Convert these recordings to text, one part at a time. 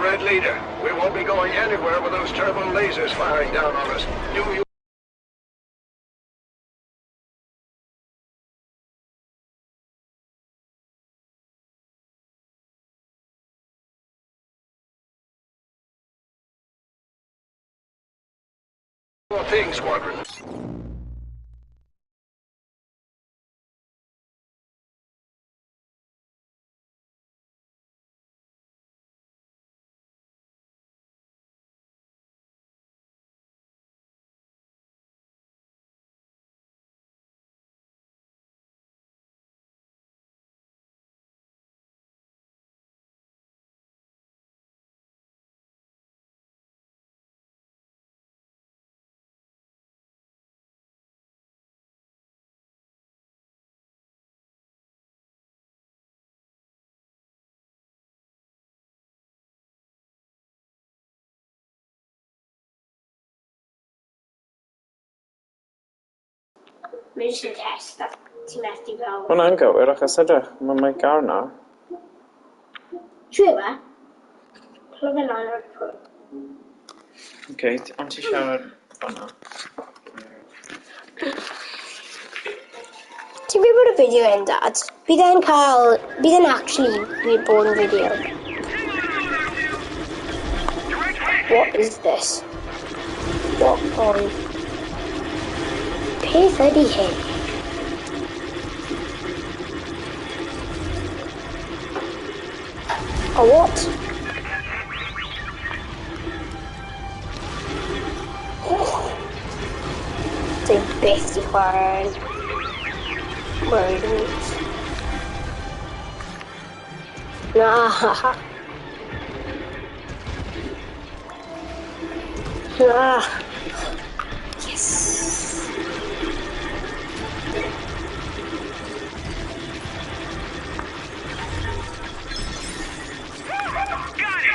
Red Leader. We won't be going anywhere with those turbo lasers firing down on us. Do you? Thing, Squadron. Mae jyst yn test a ti'n methu fel... Hwna'n gywir achos edrych, mae mic ar nawr. Trwy e? Clywed fe lan ar y pwr. Okay, ond ti siarad fan'na. Ti'n gwybod bod y fideo hyn, Dad? Bydd e'n cael... Bydd e'n actually bydd bod yn fideo. What is this? What on... Peth ydy hyn? A what? Oh. Dwi byth di chwarae World. Na. Na. Yes. Got it!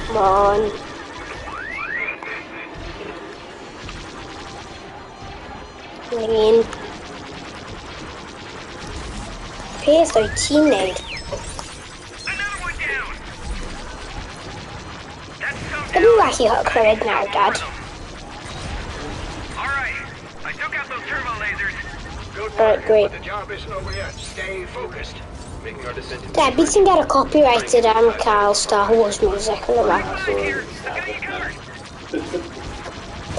Come on. Green. Peth wyt ti'n neud? Another one down! That's some Ydw i'n gallu clywed nawr, Dad? All right, I took out those turbo lasers. Good Alright, work, great. but the job isn't over yet. Stay focused. Making our descent into Dad, bydd ti'n gael y copyrighted am cael Star Wars music yn yma? Back here, I've got you covered.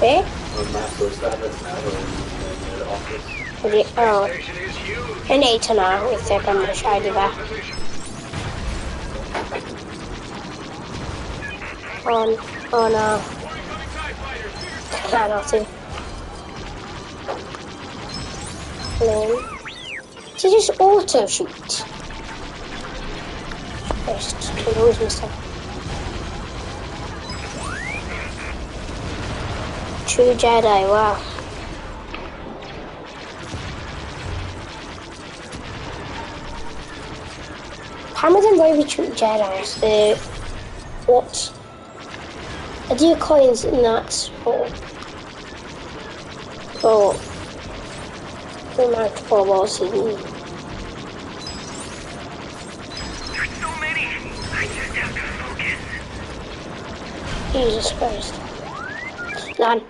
Be? Mae math o stafell nawr yn yr office. Ydy, oh. Station is huge. Yn neud hwnna, weithiau pan mae'n siarad i fe. Position. On, oh no. Na, ti. Lyn. Ti just auto-shoot? Just close myself. True Jedi, wow. Pam oedd yn rhoi fi True Jedi? The... What? Ydy'r coins in that for... For... Amount o bobl sydd yn... There's so many. I just have to focus. Jesus Christ. Lan.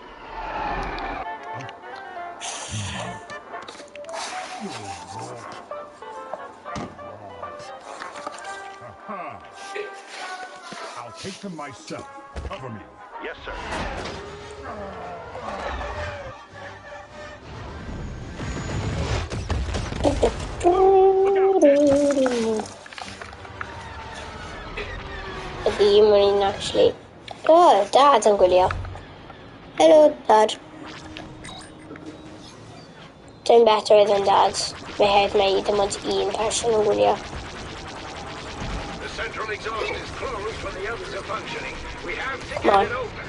I'll take them myself. Cover me. Yes, sir. Ydy mae'n actually... Oh, Dad yn gwylio. Hello, Dad. Dwi'n better than Dad. Mae hefyd mae ddim ond un person yn gwylio. The central exhaust is closed when the others are functioning. We have to Come get on. it open.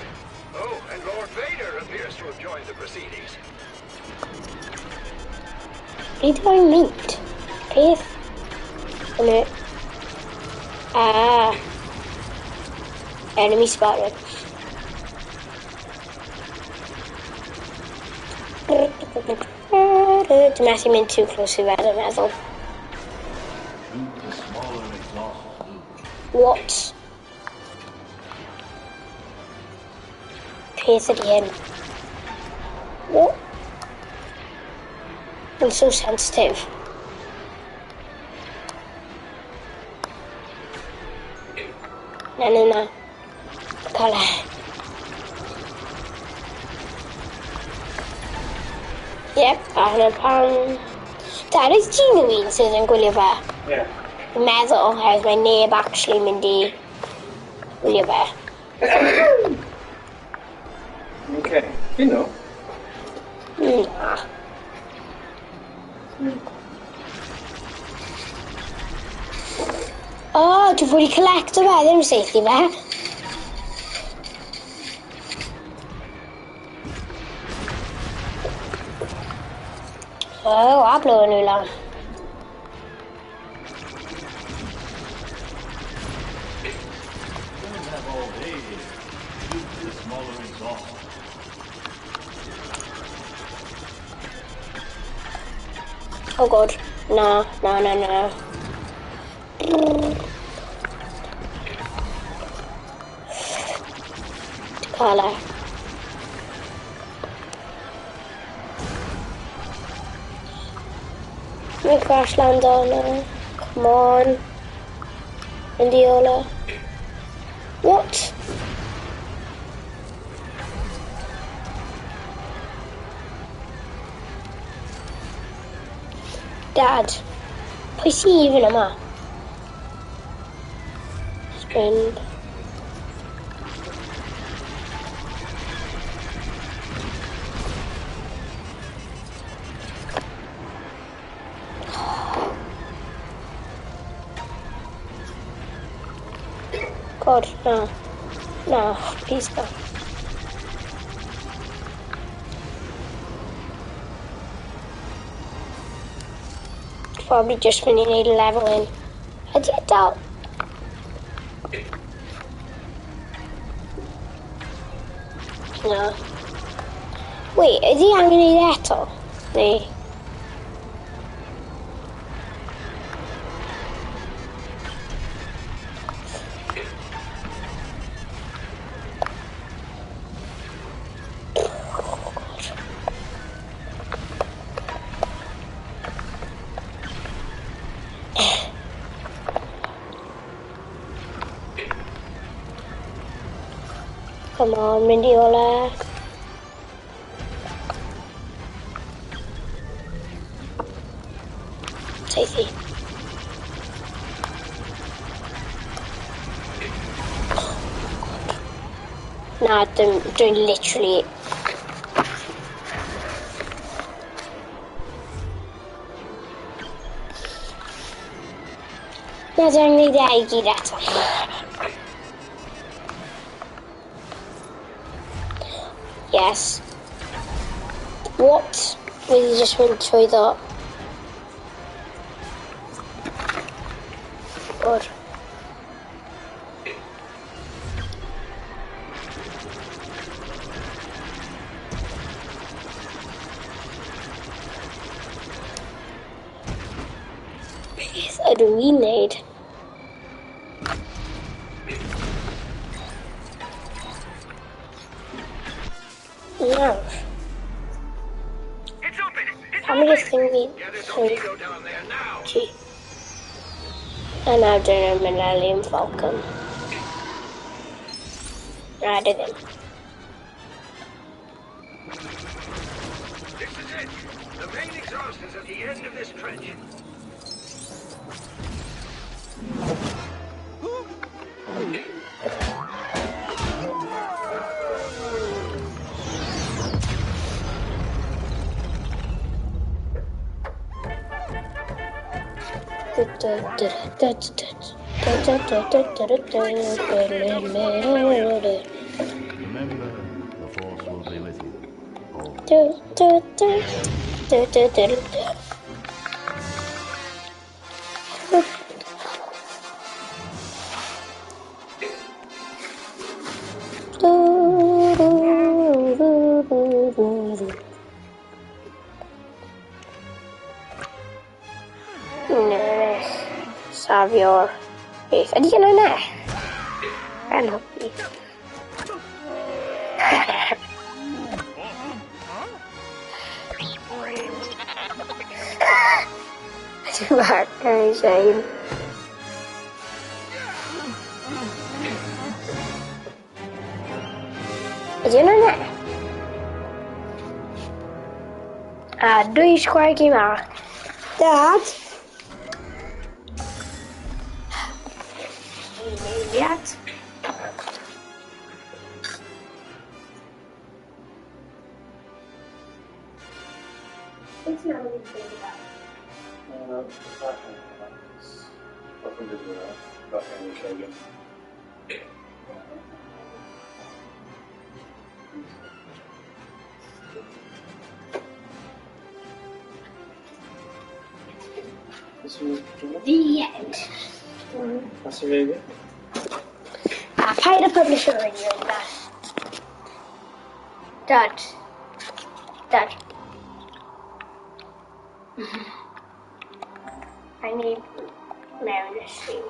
Oh, and Lord Vader appears to have joined the proceedings. Ble dwi'n mynd? Peth? Yn y... Ah. Enemy spotted. Dwi'n methu mynd too close i fe, dwi'n meddwl. Shoot the smaller exhaust flue. What? Peth ydy hyn? What? I'm so sensitive. Na, na, na. Cael e. Yep, a hwnna pan... Dad, oes ti'n yw un sydd yn gwylio fe? Ie. Dwi'n meddwl, oherwydd mae neb actually mynd i wylio fe. Okay. You know. Na. O, oh, dwi'n fod i collecto fe, ddim saethu fe. O, oh, a blow nhw lan. Don't have all day here. Shoot the smaller exhaust. Oh god. Na, na, na, na. Cael e. Mi crash land on her. Come on. Indiola. What? Dad, pwy sy'n even yma? Spin. God, no. No, please no. Probably just when you need leveling. Ydy e dal? No. Wait, ydy angen neud eto? Neu? Come on, Mindiola. Saethu. Na, dwi'n literally... Na, dwi'n gwneud e i gyd eto. Yes. What? Wedi just mynd trwyddo. O'r. Beth ydw i'n neud? Nawr. It's open! It's Pam ydych open! chi'n fi... Get a torpedo down there now. G. A nawr dyn nhw'n Millennium Falcon. Na, dwi ddim. This is it. The main exhaust is at the end of this trench. Remember, the Force will be with you. Always. Arafio'r beth. Ydy gen yna? Yn hoffi. Dwi'n marc yn shame. Ydy hwnna yna? A dwy sgwar gym arall. Dad? Un eiliad. Beth ti'n meddwl fi'n dweud yma? The end. That's a baby. A paid a publisher radio na. Dad. Dad. I need mewn y stream.